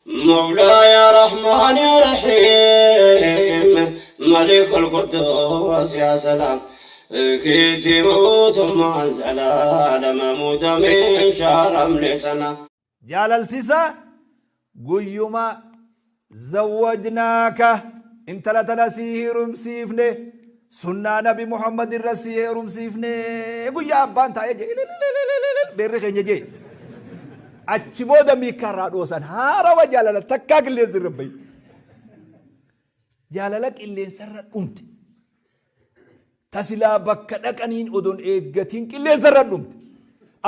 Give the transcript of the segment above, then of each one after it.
مولاي يا رحمن يا رحيم ملك القدوس يا سلام كيتي موت مع زلالم موت من شهر لسنة. Jaalalti isaa guyyuma zawwajnaaka intala tana sii heerumsiifne sunnaa nabi Muhammad irra sii heerumsiifne guyyaa abbaan taa'ee jee beerri keenya jee achi booda miikkaa irraa dhoosan haarawa jaalala takkaa qilleensi irra bahi jaalala qilleensa irra dhumte tasilaa bakka dhaqaniin odoon eeggatiin qilleensa irra dhumte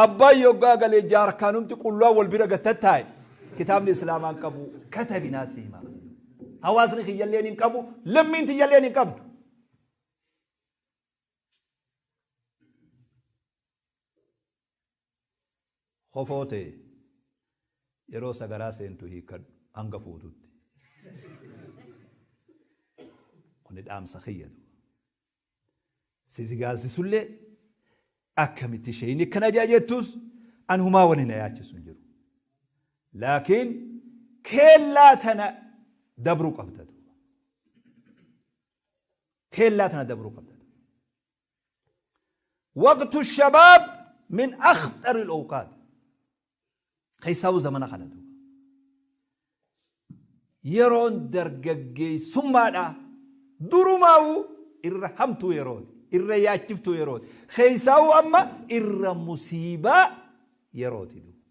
abbaan yoggaa galee jaarkaanumti qullaa wal bira gatattaa'e kitaabni islaamaan qabu katabinaa si himaa hawaasni kiyyalleen hin qabu lammiin tiyyalleen hin qabdu. Kofoo tee yeroo sagaraa seentu hiikkadhu hanga fuututti. Kuni dhaamsa kiyya duuba. Si zigaalsisullee akkamitti isheen akkana jaa jettus an humaa wani na yaachisu hin jiru. Laakiin keellaa tana dabruu qabda duuba. Keellaa tana dabruu qabda. Waqtu shabaab min akhxari al-awqaat. Keessaawu zamana kana duuba. Yeroon dargaggeessummaadha durumaawu irra hamtuu yerooti. Irra yaachiftuu yerooti. Keessaawu amma irra musiibaa yerooti duuba.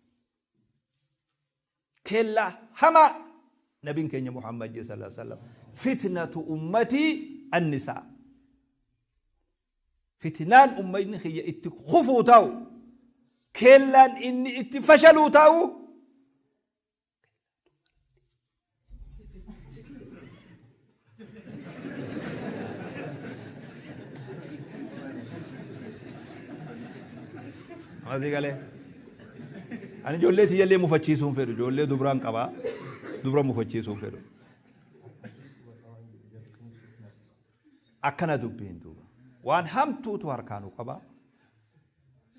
Keellaa hamaa nabiin keenya Muhammad sallallahu alaihi wasallam fitnatu ummatii annisaa. Fitnaan ummanni kiyya itti kufuu taa'u, keellaan inni itti fashaluu taa'u, Asii galee. Ani ijoollee tiyyallee mufachiisuu hin fedhu. Ijoollee dubraan qabaa. Dubra mufachiisuu hin fedhu. Akkana dubbiin duuba. Waan hamtuutu harkaa nu qaba.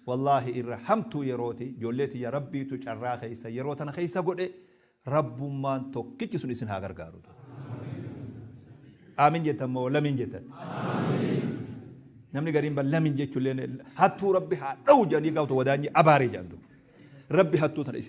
Wallaahi irra hamtuu yerooti. Ijoollee tiyya Rabbiitu carraa keessa yeroo tana keessa godhe Rabbummaan tokkichi sun isin haa gargaaru. Aamin jettan moo lamiin jettan? Namni gariin ban lamiin jechuullee hattuu Rabbi haa dha'u jedhanii gaafatu wadaanyi abaaree jedhan duuba. Rabbi hattuu tana isin.